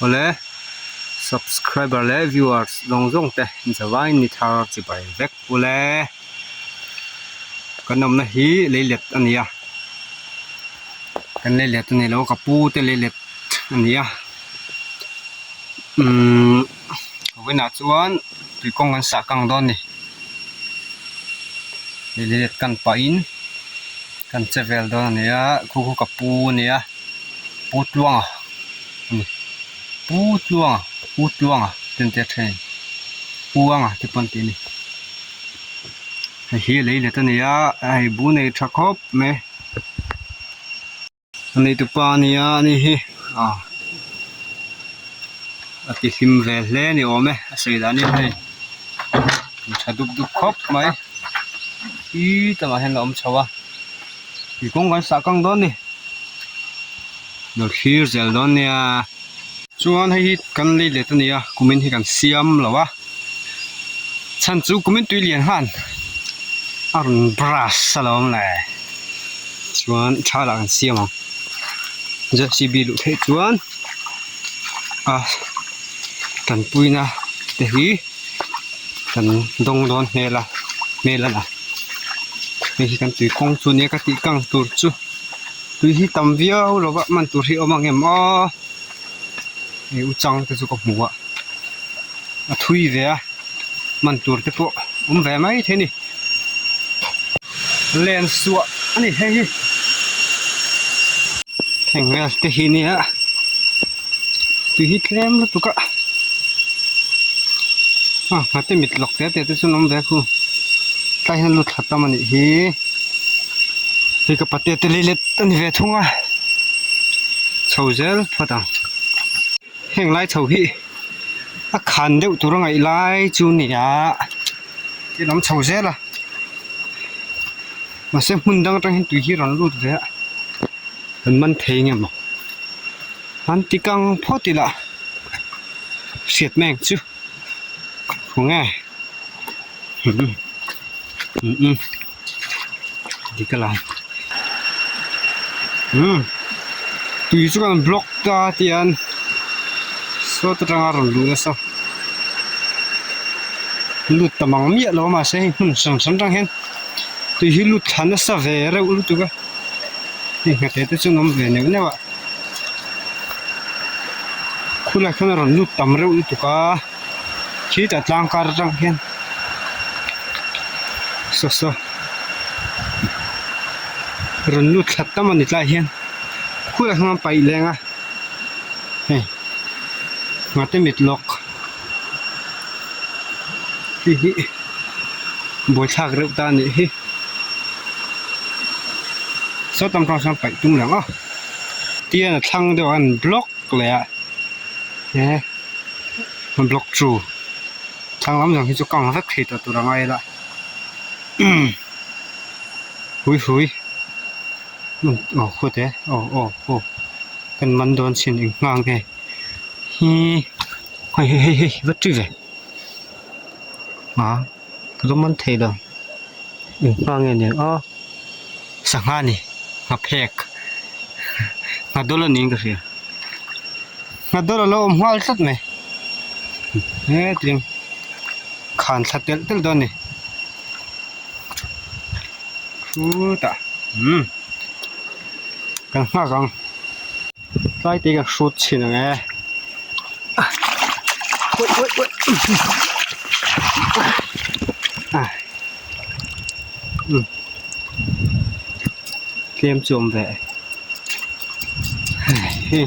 Awle subscriber leh viewers zawng zawng te zavaiin ni thar chibai vek ule kan awmna hi leilet a ni a kan leilet a ni lo ka pu te leilet a ni a umm vawiinah chuan tuikawng an sah kang dawn a ni leilet kan pahin kan che vel dawn a ni a khu khu ka pu a ni a. Pu Tluanga a ni. Pu Tluanga, Pu Tluanga te an tia thin. Pu Anga te pawh an ti a ni. Hei hi lei let a ni a, hei bu nei tha khawp mai. A neitupa a ni a, ani hi ah a ti hlim ve hle a ni awm e, a sawi dan hi hei tha dup dup khawp mai. Khi tlangah hian a awm chho a, tui kawng kan sah kang dawn a ni. Lo thlir zel dawn nia chuan hei hi kan lei let a ni a kumin hi kan siam lo a chhan chu kumin tui lian khan a rawn brush a lo awm le chuan tha lah kan siam ang J C B luh theih chuan a tanpuina te hi kan dawng dawn hmel a hmel a la hei hi kan tui kawng chu nia ka tih kang tur chu. Tui hi tam viau lo va hman tur hi a awm ang em aw hei u chang te chu ka hmu a a thui ve a hman tur te pawh awm ve mai thei a ni len suah a ni hei hi heng vel te hi nia tui hi tlem lutuk a a nghate mit lawk te te te chu an awm ve khu tlai hian lut thla tam a nih hi. Hei ka pate te leilet a ni ve thung a chho zel phawt ang heng lai chho hi a khan deuh tur a ngaih lai chu a ni a tin awm chho zel a mahse hmun dang atang hian tui hi a rawn lut ve a kan man thei nge maw an ti kang phawt ila hriat mai ang chu khawnge umm dik a lang umm tui chu kan block ta tian sawt atanga rawn luh nasa lut ta mang miah lo a mahse hei hmun hran hran atang hian tui hi lut thla nasa ve reuh lutuk a hei nghate te chu an awm ve neuh neuh a khulai khan a rawn lut tam reuh lutuk a. Khitah tlang kar atang hian saw saw rawn lut thla tam a ni tlaiah hian khulai hmang paih leng a hei nghate mit lawk hei hi buaithlak reuh ta a nih hi saw tam tang sawn paih tum reng a tian a thlang deuh a an block leh a he. Block chu thlang lam zawng hi chu kang vek thei tawh tur a ngai la hui hui aw khawt e aw aw aw kan man dawn chin eng nghang nge hi hei hei hei hei va ṭi ve ah ka lo man thei lo eng nghang nge ni ang aw sangha a ni nghaphek nghadawl a niin ka hria. Nghadawr a lo awm nghal tlat mai hetiang khan thla telh telh dawn a ni chutah umm kan nghak ang tlai te kan hrut chhin ang e umm tlem chu a awm ve e.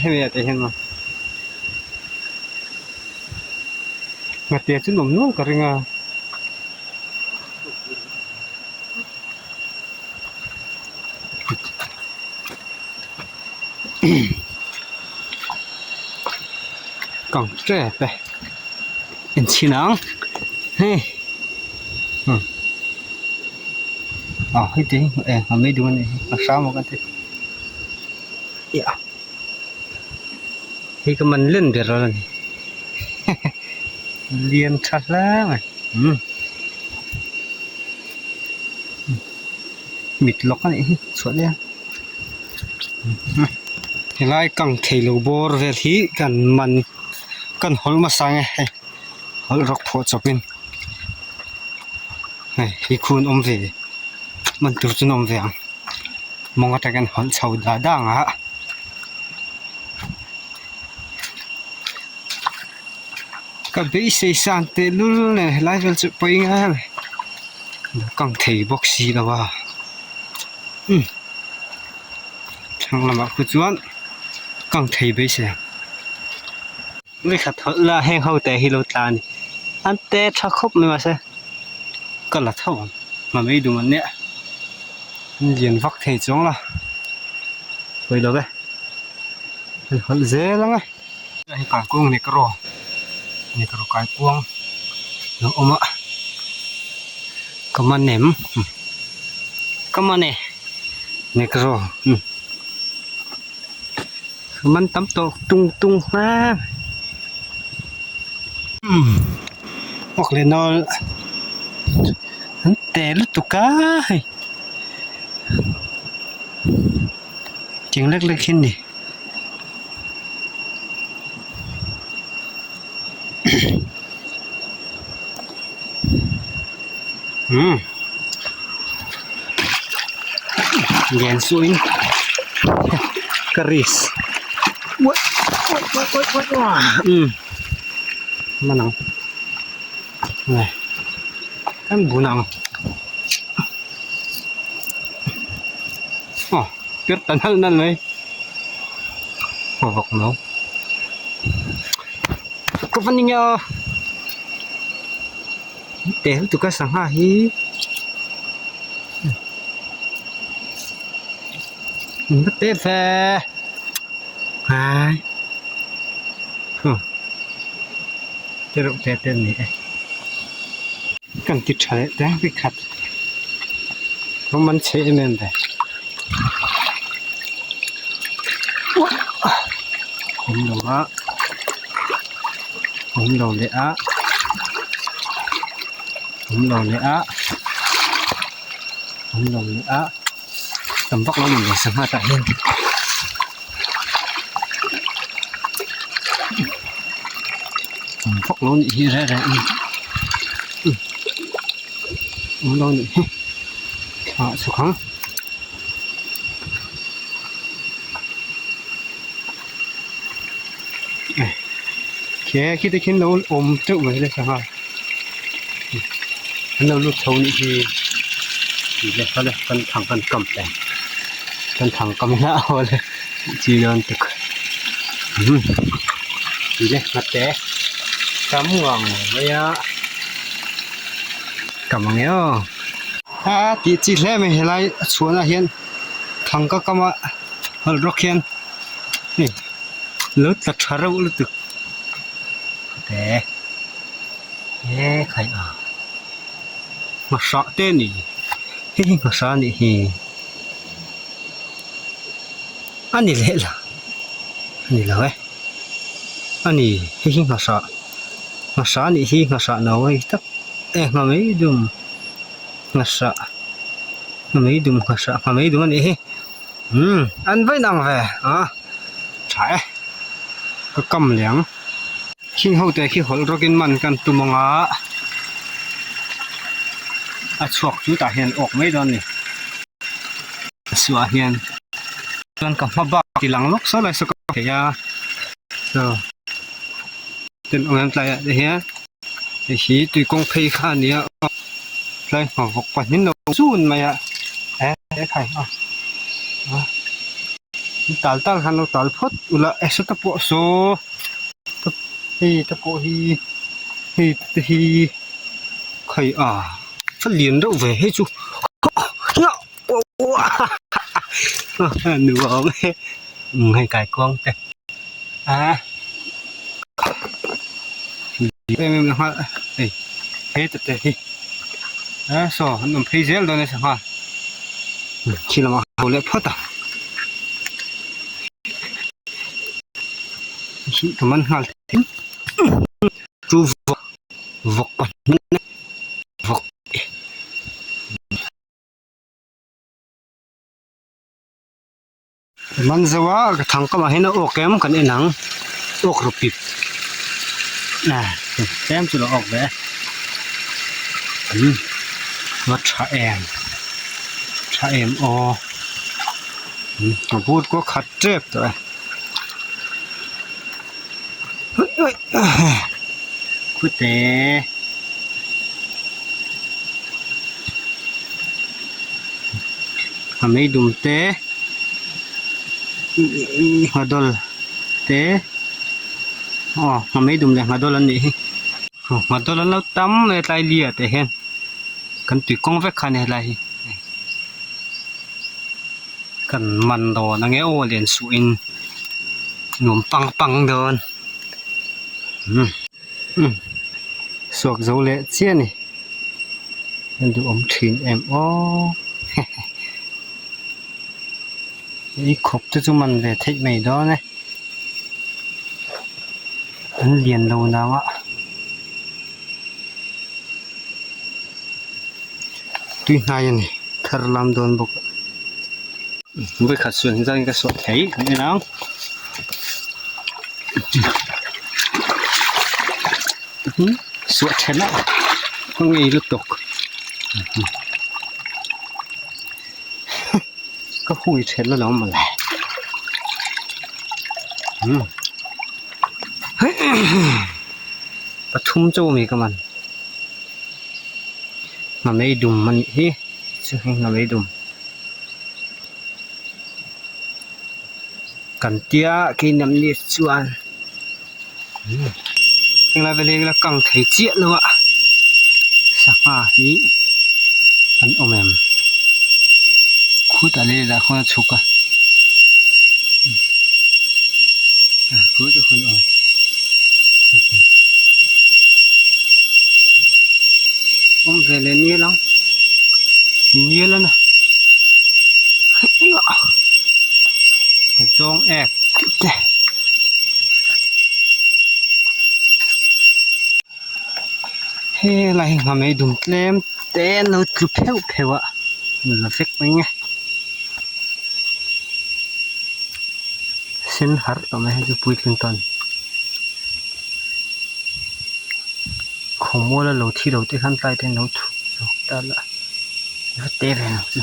Hemi ah te hian maw nghate chu nuam nuam ka ring a. Kang tep e enchhin ang hei umm ah hei te hi eh a mei dum a nih hi a hram a kan ti iah hei ka man len ber a ni lian tha hle mai umm. Mit lawk a nih hi chhuah daih a helai kang theilo bawr vel hi kan man kan hawlh hmasa nge hei hawlh rawk phuah chawp in hei hi khu an awm ve man tur chu an awm ve ang mawng atang hian hawlh chho dah dah ang a. Ka beisei san tehlul nen helai vel chu pawi ngai a ni lo kang thei bawk si lo a umm thlang lamah khu chuan kang thei beisei ang vawikhat hawlh la heng ho te hi lo tla a ni an te tha khawp mai mahse ka la tho ang hma mai dum an nia an lian vak thei chuang la pawi lo ve an hawlh zel ang e. Hei kaikuang nekro nekro kaikuang lo awm a ka man em ka man e nekro ka man tam tawh tung tung hle umm awk leh nawl an te lutuk a hei tiang lek lek hi a ni. Umm lian suhin ka risk uaih uaih uaih uaih uaih umm man ang nge kan bun ang aw. Pir ta nal nal mai a vawk no ka va ni nge aw te lutuk a sangha hi min va te ve hai huh te reuh te te an ni e kan ti tha leh teng pakhat rawng an chhe em em ve awm lo a awm lo leh a awm lo leh a awm lo leh a tam vak lo awm lo sangha tah hian. Awm vak lo nih hi reh reh in awm lo nih hi thla a chhuk ang. Khi khi te khian lo awm teuh mai le sangha an lo lut chho nih hi tih leh kha le kan thang kan kam teh kan thang kam hlah a le chi dawn tuk umm tih leh nghat te tam ngang mai a kam ang e aw a tih chi hle mai helai a chhuahna hian thang ka kam a hawlh rawk hian hei lo tla tha reuh lutuk te he khai a nghahrah te a ni hei hi nghahrah a nih hi a ni leh la a ni lo e a ni hei hi nghahrah nghahrah a nih hi nghahrah no hei tak e ngha mai dum nghahrah ngha mai dum nghahrah ngha mai dum a nih hi. Umm an va inang ve a tha e ka kam leh ang khing ho te khi hawlh rawk in man kan tum ang a a chhuak chu tah hian awk mai dawn a ni suah hian chuan ka hma bak ti lang lawk saw lai saw ka thei a chaw ten awm em tlaiah te hian hei hi tui kawng phei kha a ni a tlai hmawk pahnih lo zun mai a e khai a tal tal khan lo tal phawt ula e sawta pawh saw hei te pawh hi hei te hi khai a a lian deuh ve hei chu nuam e hei kaikuang te a em em nghal hei he te te hi a saw an awm phei zel dawn a sangha khi lamah a ho leh phawt a hi ka man nghal thei chu vawk vawk pahnih vawk. Man zo a ka thang kamah hian a awk em kan en ang awk ru pip ah tlem chu lo awk ve umm va tha em tha em aw umm a bur pawh khat tep tawh e khute. A meidum te nghadawl te aw a meidum leh nghadawl an nih hi nghadawl an lo tam mai a tlai li ah te hian kan tui kawng vek kha a ni helai hi kan man dawn ang e aw lian suh in nuam pang pang dawn umm suak zo leh chiah a ni. A duhawm thin em aw hehe ei khawp te chu man ve theih mai dawn e an lian lo nang a tui hnai a ni thar lam dawn bawk a vawikhat suan hi chuan ka suah thei kan en ang. Suah then a ka ngei lutuk ka hui then alawm mawle pathum chu awm hi ka man nghamei dum a nih hi chu hei nghamei dum kan tia keini chuan. Helai vel hi la kang thei chiah lo a sangha hi an awm em khutah leh lah khuan a chhuk a khutah khuan a awm awm ve leh nial ang nial a na ka zawng ek te. Helai hi nghamei dum tlem te an lo tlu pheuh pheuh a an la vek mai nge sen harh tawh mai hei chu puitling tawn khawmual a lo thi lo te khan tlai te an lo thup zawk ta la va te ve ang chu.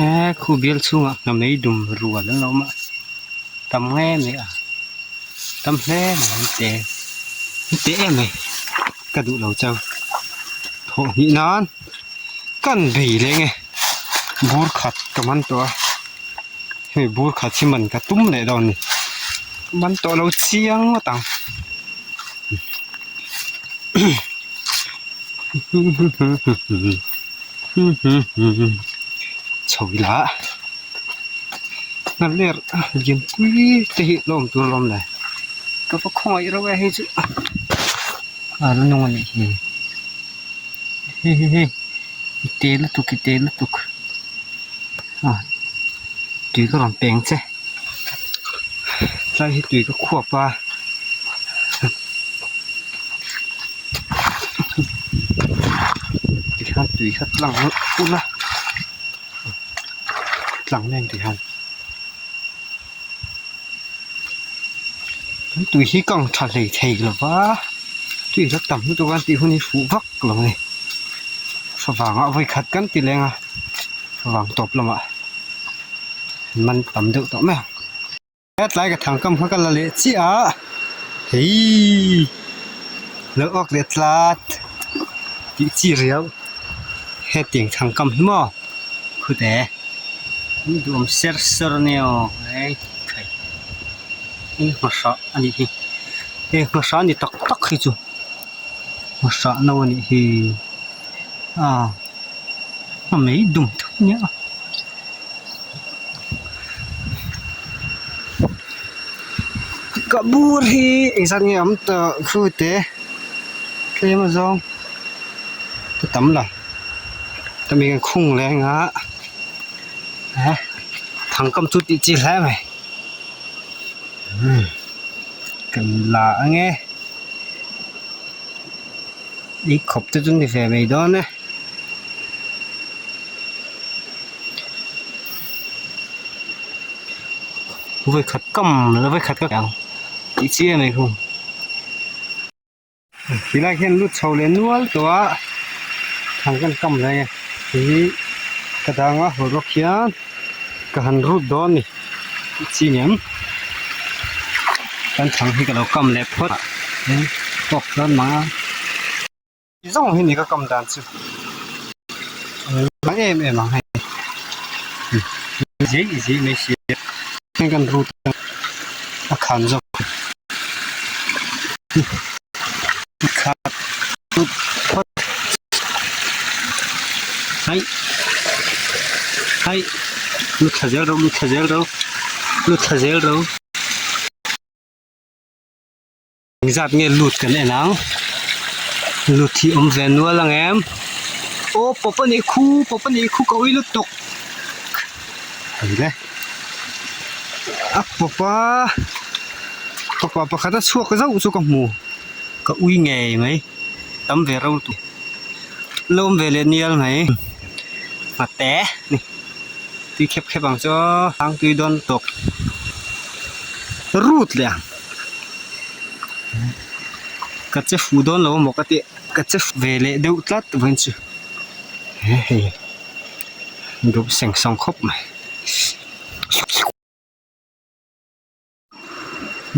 Eee khu bial chhungah hnamei dum rual an lo awm a tam nge mai a tam hle mai an te an te em mai ka duh lo chau thawh hnih nan kan bei leng e bur khat ka man tawh a hemi bur khat hi man ka tum leh dawn a ni ka man tawh lo chiang ngawt ang. Chho ila a ler lian pui te hi la awm tur alawm le ka va khawngaih reuh e hei chu a la nung a nih hi hei hei hei i te lutuk i te lutuk a tui ka rawn peng che tlai hi tui ka khuap a. Tikhian tui kha tlang ul a tlang nen tikhian kan tui hi kang tha hlei thei lo va tui la tam lutuk a tih hun hi fuh vak lo a ni favangah vawikhat kan ti leng a favang tawp lamah man tam deuh tawh mai ang. Hetlai ka thangkam kha ka la leh chiah a hei lo awk leh tlat tih chi riau hetiang thangkam hi maw khute an duhawm ser ser ania aw hei hei nghahrah a nih hi hei nghahrah a ni tak tak hi chu nghahrah no a nih hi ah a mei dum thut nia. Ka bur hi engzat nge awm tawh khu te tlem a zawng ka tam lo ka mi kan khung leh anga eh thangkam chu tih chi hle mai umm kan la ange ei khawp te chu ni ve mai dawn e. Vawi khat kam la vawi khat ka ang tih chi a nei khum. Tilai hian lut chho leh nual tawh a thang kan kam leh nge hei hi ka dang a hawl rawk hian ka han rut dawn a ni tih chi ngem kan thang hi ka lo kam leh phawt a tawk chuan mang a. Zawng hi ni ka kam dan chu a em em ang hei zih zih mai si a heng kan rut a khan zawk khat rut phawt hai hai lut thla zel ro lut thla zel ro lut thla zel ro. Engzat nge lut kan en ang lut hi awm ve nual ang em aw pawp a nih khu pawp a nih khu ka ui lutuk hei le a pawp a pawp a pakhat a chhuak zauh chu ka hmu ka ui ngei mai tam ve reuh lutuk la awm ve leh nial mai nghate ni. Tui khep khep ang chu aw hang tui dawn tawp rut leh ang ka che fu dawn lo amaw ka tih ka che ve leh deuh tlat vawiin chu he hei duh seng sawng khawp mai.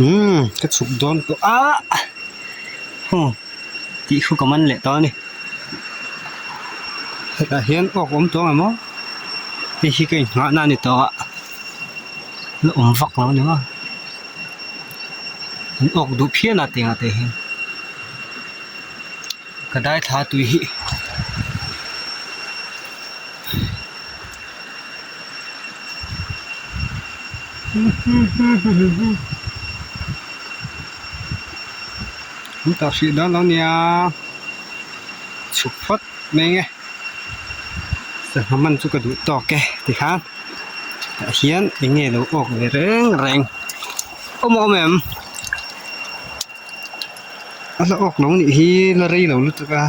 Umm ka chhuk dawn tawh a huh tih khu ka man leh tawh a ni hetah hian awk awm tawh ang em aw hei hi ka inhngah na a ni tawh a la awm vak lo a ni maw an awk duh phian a tiang ah te hian ka dai thla tui hi. An tah hrih dawn lo nia chhuk phawt mai nge sangha man chu ka duh tawk e tikhan tah hian eng nge lo awk ve reng reng awm a awm em a la awk lo nih hi la rei lo lutuk a.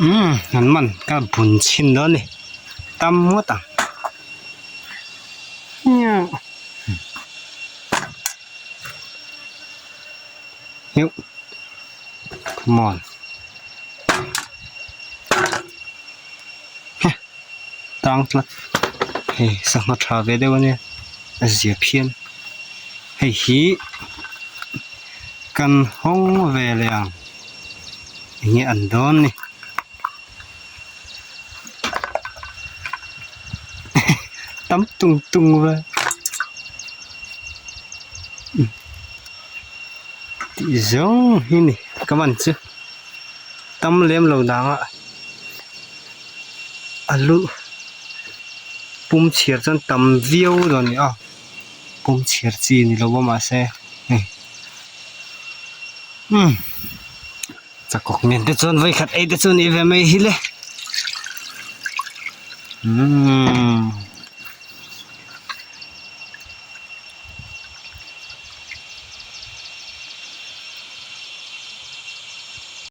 Umm an man ka bun chhin dawn a ni tam ngawt ang Hiu come on heh tang tlat hei sangha tha ve deuh a nia a zia phian hei hi kan hawng ve leh ang enge an dawn ni. Tam tung tung va tih zawng hi ni ka man chu tam lem lo dangah a lu pum chhiar chuan tam viau dawn a ni a pum chhiar chi ni lo a mahse hei umm. Chakawk nen te chuan vawikhat ei te chu ni ve mai hi le. Umm.